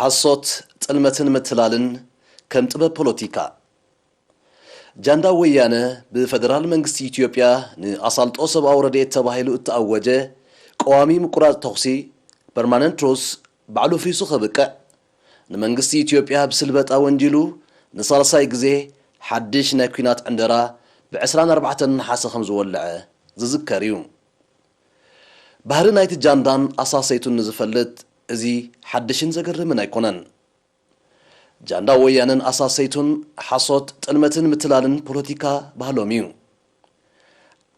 ሓሶት፣ ጥልመትን ምትላልን ከም ጥበብ ፖለቲካ። ጃንዳ ወያነ ብፈደራል መንግስቲ ኢትዮጵያ ንኣሳልጦ ሰብኣዊ ረድኤት ተባሂሉ እተኣወጀ ቀዋሚ ምቁራጽ ተኹሲ፣ ፐርማነንት ትሩስ፣ ባዕሉ ፍሪሱ ከብቅዕ፣ ንመንግስቲ ኢትዮጵያ ብስልበጣ ወንጂሉ ንሳልሳይ ግዜ ሓድሽ ናይ ኲናት ዕንደራ ብ ዕስራን ኣርባዕተን ነሓሰ ከም ዝወልዐ ዝዝከር እዩ። ባህሪ ናይቲ ጃንዳን ኣሳሰይቱን ንዝፈልጥ እዚ ሓድሽን ዘገርምን ኣይኮነን። ጃንዳ ወያነን ኣሳሰይቱን ሓሶት፣ ጥልመትን ምትላልን ፖለቲካ ባህሎም እዩ።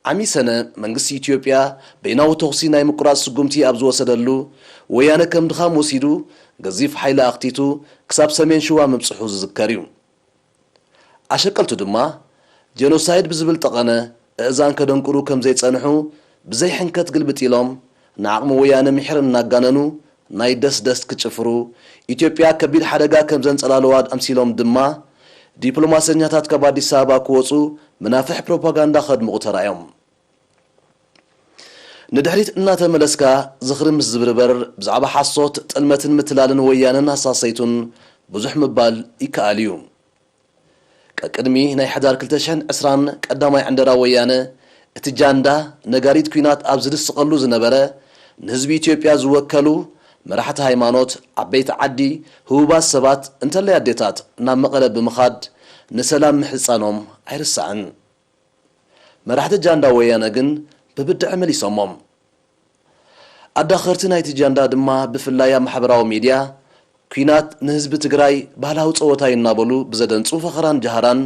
ዓሚ ሰነ መንግስቲ ኢትዮጵያ በይናዊ ተኹሲ ናይ ምቁራጽ ስጉምቲ ኣብ ዝወሰደሉ፣ ወያነ ከም ድኻም ወሲዱ ገዚፍ ሓይሊ ኣኽቲቱ ክሳብ ሰሜን ሽዋ ምብጽሑ ዝዝከር እዩ። ኣሸቀልቱ ድማ ጄኖሳይድ ብዝብል ጠቐነ እእዛን ከደንቁሩ ከም ዘይጸንሑ ብዘይ ሕንከት ግልብጥ ኢሎም ንዓቕሚ ወያነ ምሒር እናጋነኑ ናይ ደስደስ ክጭፍሩ፣ ኢትዮጵያ ከቢድ ሓደጋ ከም ዘንጸላለዋ ኣምሲሎም ድማ ዲፕሎማሰኛታት ካብ ኣዲስ ኣበባ ክወጹ መናፍሕ ፕሮፓጋንዳ ከድምቑ ተራእዮም። ንድሕሪት እናተመለስካ ዝኽሪ ምስ ዝብርበር ብዛዕባ ሓሶት፣ ጥልመትን ምትላልን ወያነን ኣሳሰይቱን ብዙሕ ምባል ይከኣል እዩ። ቀቅድሚ ናይ ሕዳር ክልተ ሽሕን ዕስራን ቀዳማይ ዕንደራ ወያነ፣ እቲ ጃንዳ ነጋሪት ኲናት ኣብ ዝድስቐሉ ዝነበረ፣ ንህዝቢ ኢትዮጵያ ዝወከሉ መራሕቲ ሃይማኖት፣ ዓበይቲ ዓዲ፣ ህቡባት ሰባት፣ እንተለይ ኣዴታት ናብ መቐለ ብምኻድ ንሰላም ምሕጻኖም ኣይርሳዕን። መራሕቲ ጃንዳ ወያነ ግን ብብድዐ መሊሶሞም። ኣዳኸርቲ ናይቲ ጃንዳ ድማ ብፍላይ ኣብ ማሕበራዊ ሚድያ ኲናት ንህዝቢ ትግራይ ባህላዊ ጸወታ እዩ እናበሉ ብዘደንጹ ፈኸራን ጃህራን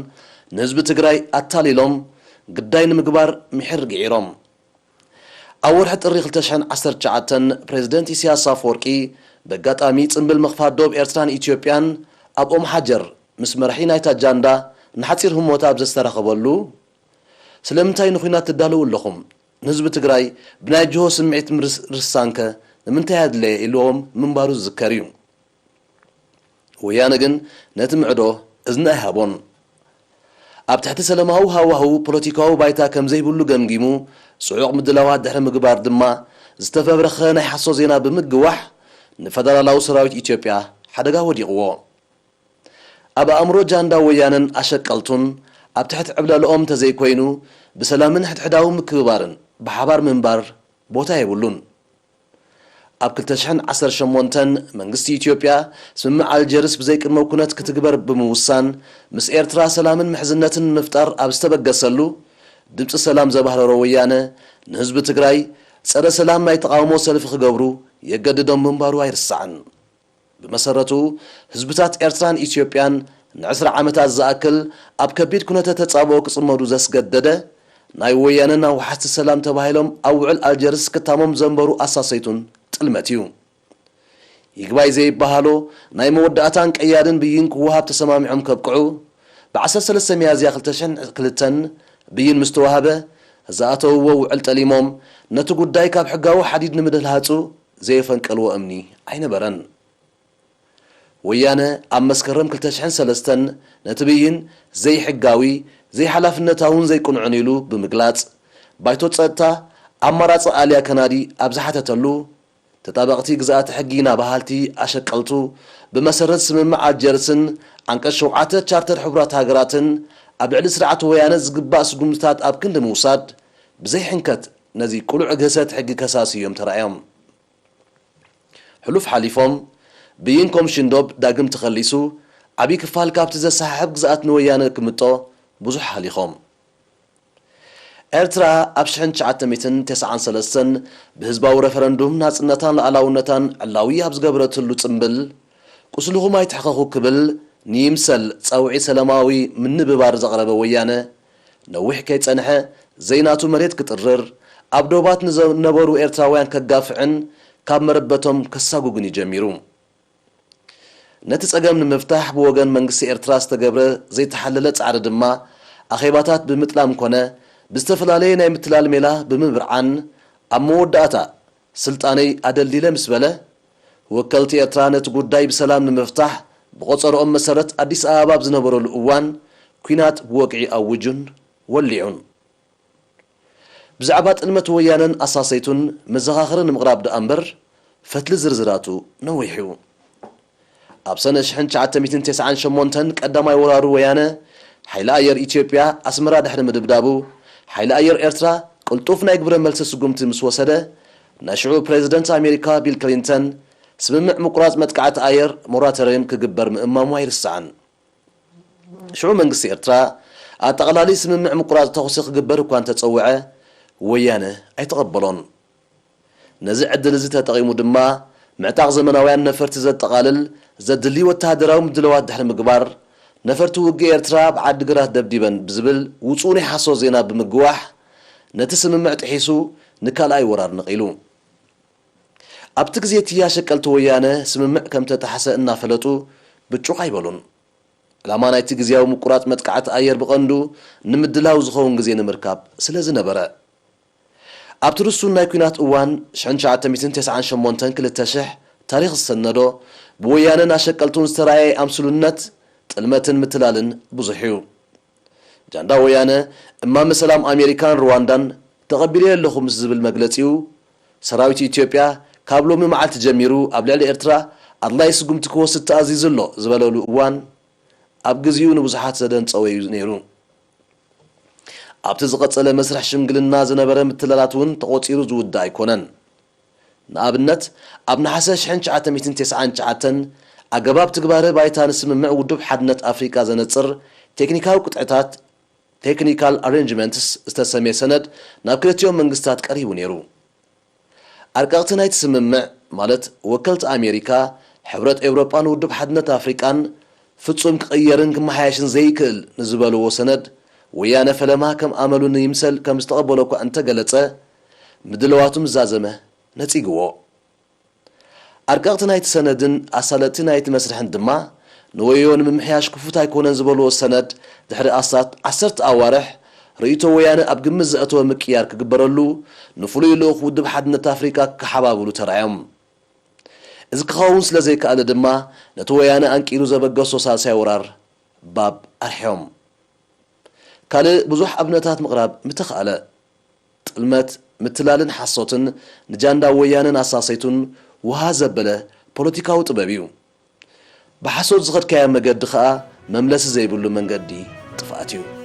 ንህዝቢ ትግራይ ኣታሊሎም ግዳይ ንምግባር ምሒር ግዒሮም። ኣብ ወርሒ ጥሪ ክልተ ሽሕን ዓሰርተ ትሽዓተን ፕሬዝደንት ኢሳያስ ኣፈወርቂ በጋጣሚ ጽምብል ምኽፋት ዶብ ኤርትራን ኢትዮጵያን ኣብ ኦም ሓጀር ምስ መራሒ ናይታ ጃንዳ ንሓጺር ህሞት ኣብ ዘስተራኸበሉ፣ ስለምንታይ ንኹናት ትዳለዉ ኣለኹም? ንህዝቢ ትግራይ ብናይ ጅሆ ስምዒት ምርስ-፣ ርሳንከ ንምንታይ ኣድለየ? ኢልዎም ምንባሩ ዝዝከር እዩ። ወያነ ግን ነቲ ምዕዶ እዝኒ ኣይሃቦን። ኣብ ትሕቲ ሰላማዊ ሃዋህው ፖለቲካዊ ባይታ ከም ዘይብሉ ገምጊሙ፣ ጽዑቕ ምድላዋት ድሕሪ ምግባር ድማ ዝተፈብረኸ ናይ ሓሶት ዜና ብምግዋሕ ንፈደራላዊ ሰራዊት ኢትዮጵያ ሓደጋ ወዲቕዎ። ኣብ ኣእምሮ ጃንዳ ወያነን ኣሸቀልቱን ኣብ ትሕቲ ዕብለልኦም እንተዘይኮይኑ ብሰላምን ሕድሕዳዊ ምክብባርን ብሓባር ምንባር ቦታ የብሉን። ኣብ ክልተ ሽሕን ዓሰርተ ሸሞንተን መንግስቲ ኢትዮጵያ ስምምዕ ኣልጀርስ ብዘይቅድመ ኩነት ክትግበር ብምውሳን ምስ ኤርትራ ሰላምን ምሕዝነትን ንምፍጣር ኣብ ዝተበገሰሉ፣ ድምፂ ሰላም ዘባህረሮ ወያነ ንህዝቢ ትግራይ ጸረ ሰላም ናይ ተቓውሞ ሰልፊ ክገብሩ የገድዶም ምንባሩ ኣይርሳዕን። ብመሰረቱ ህዝብታት ኤርትራን ኢትዮጵያን ንዕስራ ዓመታት ዝኣክል ኣብ ከቢድ ኩነተ ተጻብኦ ክጽመዱ ዘስገደደ ናይ ወያነን ኣውሓስቲ ሰላም ተባሂሎም ኣብ ውዕል ኣልጀርስ ክታሞም ዘንበሩ ኣሳሰይቱን ጥልመት እዩ። ይግባይ ዘይበሃሎ ናይ መወዳእታን ቀያድን ብይን ክወሃብ ተሰማሚዖም ከብቅዑ፣ ብ ዓሰርተ ሰለስተ ሚያዝያ ክልተ ሽሕን ክልተን ብይን ምስ ተዋህበ፣ ዝኣተውዎ ውዕል ጠሊሞም ነቲ ጉዳይ ካብ ሕጋዊ ሓዲድ ንምድልሃጹ ዘየፈንቀልዎ እምኒ ኣይነበረን። ወያነ ኣብ መስከረም ክልተ ሽሕን ሰለስተን ነቲ ብይን ዘይሕጋዊ፣ ዘይሓላፍነታውን ዘይቅኑዕን ኢሉ ብምግላጽ፣ ባይቶ ጸጥታ ኣማራጺ ኣልያ ከናዲ ኣብ ዝሓተተሉ፣ ተጣበቕቲ ግዝኣተ ሕጊ ኢና በሃልቲ ኣሸቀልቱ ብመሰረት ስምምዕ ኣልጀርስን ዓንቀጽ ሸውዓተ ቻርተር ሕቡራት ሃገራትን ኣብ ልዕሊ ስርዓት ወያነ ዝግባእ ስጉምትታት ኣብ ክንዲ ምውሳድ ብዘይሕንከት ነዚ ቅሉዕ ግህሰት ሕጊ ከሳስዩ እዮም ተራእዮም። ሕሉፍ ሓሊፎም ብይን ኮምሽን ዶብ ዳግም ተኸሊሱ ዓብዪ ክፋል ካብቲ ዘሰሓሕብ ግዝኣት ንወያነ ክምጦ ብዙሕ ሃሊኾም። ኤርትራ ኣብ ሽሕን ትሽዓተ ሚእትን ተስዓን ሰለስተን ብህዝባዊ ረፈረንዱም ናጽነታን ሉዓላውነታን ዕላዊ ኣብ ዝገበረትሉ ጽምብል፣ ቁስልኹም ኣይትሕኸኹ ክብል ንይምሰል ጻውዒት ሰላማዊ ምንብባር ዘቕረበ ወያነ፣ ነዊሕ ከይጸንሐ ዘይናቱ መሬት ክጥርር፣ ኣብ ዶባት ንዘነበሩ ኤርትራውያን ከጋፍዕን ካብ መረበቶም ከሳጉግን እዩ ጀሚሩ። ነቲ ጸገም ንምፍታሕ ብወገን መንግስቲ ኤርትራ ዝተገብረ ዘይተሓለለ ጻዕሪ ድማ፣ ኣኼባታት ብምጥላም ኮነ ብዝተፈላለየ ናይ ምትላል ሜላ ብምብርዓን፣ ኣብ መወዳእታ ስልጣነይ ኣደልዲለ ምስ በለ፣ ወከልቲ ኤርትራ ነቲ ጉዳይ ብሰላም ንምፍታሕ ብቆጸርኦም መሰረት ኣዲስ ኣበባ ኣብ ዝነበረሉ እዋን፣ ኲናት ብወግዒ ኣዊጁን ወሊዑን። ብዛዕባ ጥልመት ወያነን ኣሳሰይቱን መዘኻኸሪ ንምቕራብ ደኣ እምበር፣ ፈትሊ ዝርዝራቱ ነዊሕ እዩ። ኣብ ሰነ ሽሕን ትሽዓተ ሚእትን ተስዓን ሸሞንተን ቀዳማይ ወራሩ ወያነ፣ ሓይሊ ኣየር ኢትዮጵያ ኣስመራ ድሕሪ ምድብዳቡ፣ ሓይሊ ኣየር ኤርትራ ቅልጡፍ ናይ ግብረ መልሲ ስጉምቲ ምስ ወሰደ፣ ናይ ሽዑ ፕሬዚደንት ኣሜሪካ ቢል ክሊንተን፣ ስምምዕ ምቁራጽ መጥቃዕቲ ኣየር ሞራተርየም ክግበር ምእማሙ ኣይርሳዕን። ሽዑ መንግስቲ ኤርትራ ኣጠቓላሊ ስምምዕ ምቁራጽ ተኹሲ ክግበር እኳ እንተጸውዐ፣ ወያነ ኣይተቐበሎን። ነዚ ዕድል እዚ ተጠቒሙ ድማ፣ ምዕጣቕ ዘመናውያን ነፈርቲ ዘጠቓልል ዘድሊ ወተሃደራዊ ምድለዋት ድሕሪ ምግባር፣ ነፈርቲ ውግእ ኤርትራ ኣብ ዓዲግራት ደብዲበን ብዝብል ውጹእ ናይ ሓሶት ዜና ብምግዋሕ፣ ነቲ ስምምዕ ጥሒሱ ንካልኣይ ወራር ነቒሉ። ኣብቲ ግዜ እቲ ኣሸቀልቲ ወያነ ስምምዕ ከም ተጣሕሰ እናፈለጡ ብጩቕ ኣይበሉን። ዕላማ ናይቲ ግዜያዊ ምቁራጽ መጥቃዕቲ ኣየር ብቐንዱ ንምድላው ዝኸውን ግዜ ንምርካብ ስለ ዝነበረ። ኣብቲ ርሱን ናይ ኲናት እዋን ሽሕን ትሽዓተ ሚእትን ተስዓን ሸሞንተን ክልተ ሽሕ ታሪኽ ዝሰነዶ ብወያነን ኣሸቀልቱን ዝተራእየ ኣምስሉነት ጥልመትን ምትላልን ብዙሕ እዩ። ጃንዳ ወያነ እማመ ሰላም ኣሜሪካን ሩዋንዳን ተቐቢለዮ ኣለኹ ምስ ዝብል መግለጺኡ፣ ሰራዊት ኢትዮጵያ ካብ ሎሚ መዓልቲ ጀሚሩ ኣብ ልዕሊ ኤርትራ ኣድላዪ ስጉምቲ ክወስድ ተኣዚዙ ኣሎ ዝበለሉ እዋን፣ ኣብ ግዜኡ ንብዙሓት ዘደንጸወ እዩ ነይሩ። ኣብቲ ዝቐጸለ መስርሕ ሽምግልና ዝነበረ ምትላላት እውን ተቖጺሩ ዝውዳእ ኣይኮነን። ንኣብነት፣ ኣብ ነሓሰ ሽሕን ትሽዓተ ሚእትን ተስዓን ትሽዓተን ኣገባብ ትግባረ ባይታ ንስምምዕ ውድብ ሓድነት ኣፍሪቃ ዘነጽር ቴክኒካዊ ቅጥዕታት፣ ቴክኒካል ኣሬንጅመንትስ፣ ዝተሰምየ ሰነድ ናብ ክልቲኦም መንግስታት ቀሪቡ ነይሩ። ኣርቀቕቲ ናይቲ ስምምዕ፣ ማለት ወከልቲ ኣሜሪካ፣ ሕብረት ኤውሮጳን ውድብ ሓድነት ኣፍሪቃን፣ ፍጹም ክቕየርን ክመሓየሽን ዘይክእል ንዝበልዎ ሰነድ፣ ወያነ ፈለማ ከም ኣመሉ ንይምሰል ከም ዝተቐበሎ እኳ እንተገለጸ፣ ምድለዋቱ ምስ ዛዘመ ነጺግዎ። ኣርቀቕቲ ናይቲ ሰነድን ኣሳለጥቲ ናይቲ መስርሕን ድማ፣ ንወዮ ንምምሕያሽ ክፉት ኣይኮነን ዝበልዎ ሰነድ፣ ድሕሪ ኣስታት ዓሰርተ ኣዋርሕ፣ ርእይቶ ወያነ ኣብ ግምት ዘእተወ ምቅያር ክግበረሉ፣ ንፍሉይ ልኡኽ ውድብ ሓድነት ኣፍሪቃ ክሓባብሉ ተራእዮም። እዚ ክኸውን ስለ ዘይከኣለ ድማ፣ ነቲ ወያነ ኣንቂሩ ዘበገሶ ሳልሳይ ወራር ባብ ኣርሕዮም። ካልእ ብዙሕ ኣብነታት ምቕራብ ምተኻእለ። ጥልመት፣ ምትላልን ሓሶትን ንጃንዳ ወያነን ኣሳሰይቱን ውሃ ዘበለ ፖለቲካዊ ጥበብ እዩ። ብሓሶት ዝኸድካዮ መገዲ ኸኣ መምለሲ ዘይብሉ መንገዲ ጥፍኣት እዩ።